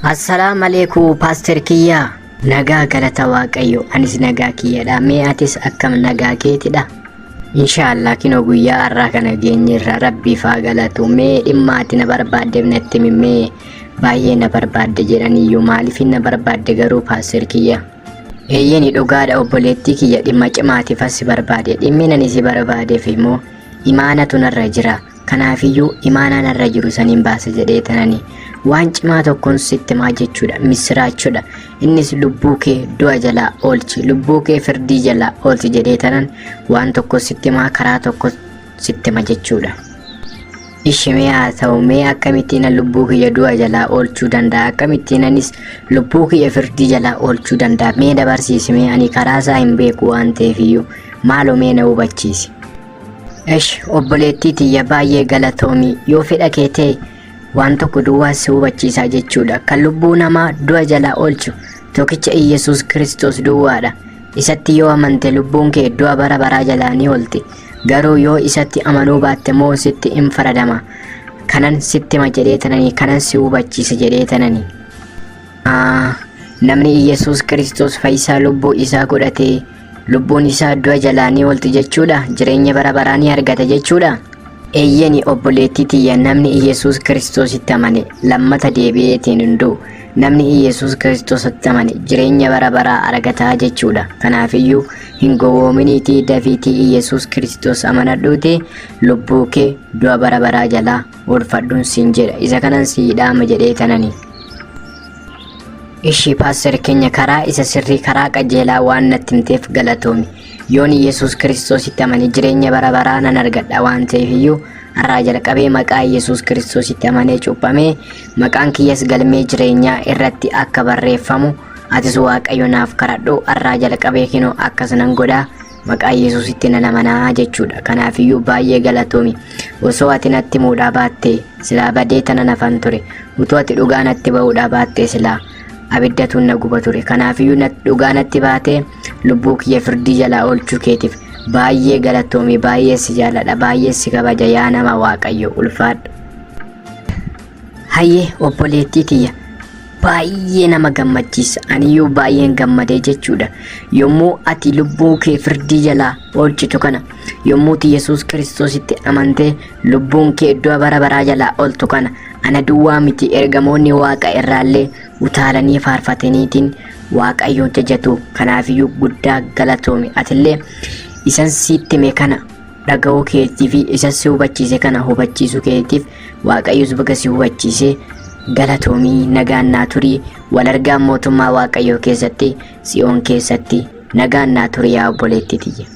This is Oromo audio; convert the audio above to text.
Assalaam aleeku paaster kiyyaa. Nagaa galata Waaqayyo, anis nagaa kiyyadha. Mee atis akkam, nagaa keetidha? Inshaallah, kinoo guyyaa har'aa kana geenyerra, Rabbiif haa galatu. Mee dhimma ati na barbaaddeef natti himi mee. Baay'ee na barbaadde jedhaniyyuu, maaliif na barbaadde garuu, paaster kiyya? Eeyyeni, dhugaadha obboleettii kiyya, dhimma cimaatiif as si barbaade. Dhimmi nani si barbaadeef immoo imaanatu narra jira. Kanaafiyyuu imaanaa narra jiru saniin baasa jedhee tanani waan cimaa tokkoon sitti himaa jechuudha. Missiraachuudha. Innis lubbuu kee du'a jalaa oolchi, lubbuu kee firdii jalaa oolchi jedhee tanan waan tokko sitti himaa, karaa tokko sitti hima jechuudha. Ishi, mee haa ta'u, mee akkamittiin lubbuu kiyya du'a jalaa oolchuu danda'a? Akkamittiin anis lubbuu kiyya firdii jalaa oolchuu danda'a? Mee dabarsiisi, mee ani karaa isaa hin beeku waan ta'eef iyyuu maaloo mee na hubachiisi. Ish, obboleettii tiyya, baay'ee galatoomi. Yoo fedha kee ta'e waan tokko duwwaa si hubachiisaa jechuudha. Kan lubbuu namaa du'a jalaa oolchu tokkicha Iyyasuus Kiristoos duwwaadha. Isatti yoo amante lubbuun kee du'a bara baraa jalaa ni oolti. Garuu yoo isatti amanuu baatte moo sitti in faradama. Kanan sitti hima jedhee tananii, kanan si hubachiisa jedhee tananii. Namni Iyyasuus Kiristoos fayyisaa lubbuu isaa godhatee lubbuun isaa du'a jalaa ni oolti jechuudha. Jireenya bara baraa ni argata jechuudha. Eeyyeni obboleettii tiyya, namni Iyyasuus Kiristoositti amane lammata deebi'eetiin hin du'u. Namni Iyyasuus Kiristoositti amane jireenya bara baraa argataa jechuudha. Kanaafiyyuu hin gowwoominiitii dafiitii Iyyasuus Kiristoos amanadhuutii lubbuu kee du'a bara baraa jalaa oolfadhuun siin jedha. Isa kanan sii dhaama jedhee tanani. Ishi paaster keenya, karaa isa sirrii, karaa qajeelaa waan natti himteef galatoomi. Yoon Iyyasuus Kiristoositti amane jireenya bara baraa nan argadha waan ta'eef iyyuu har'aa jalqabee maqaa Iyyasuus Kiristoositti amanee cuuphamee maqaan kiyyas galmee jireenyaa irratti akka barreeffamu atis Waaqayyo naaf kadhadhu. Har'aa jalqabee kinoo akkas nan godhaa, maqaa Yesuusitti nan amanaa jechuudha. Kanaafiyyuu baay'ee galatoomi. Osoo ati natti himuudhaa baattee silaa badee tana nafan ture. Utuu ati dhugaa natti ba'uudhaa baattee silaa abiddatu na guba ture. Kanaafiyyuu dhugaa natti baatee lubbuu kiyya firdii jalaa oolchuu keetiif baay'ee galatoomi. Baay'ee si jaalladha. Baay'ee si kabaja, yaa nama Waaqayyo, ulfaadhu. Hayyee obboleettii tiyya, baay'ee nama gammachiisa. Aniyyuu baay'een gammadee jechuudha. Yommuu ati lubbuu kee firdii jalaa oolchitu kana, yommuu ati Yesuus Kiristoositti amantee lubbuun kee du'a bara baraa jalaa ooltu kana, ana duwwaa miti, ergamoonni Waaqa irraallee utaalanii faarfataniitiin Waaqayyoon jajatu. Kanaafiyyuu guddaa galatoomi. Atillee isan sitti hime kana dhaga'uu keetii fi isa si hubachiise kana hubachiisuu keetiif Waaqayyos baga si hubachiise. Galatoomii, nagaan naa turii. Wal argaan mootummaa Waaqayyoo keessatti, Tsiyoon keessatti. Nagaan naa turii yaa obboleettii tiyya.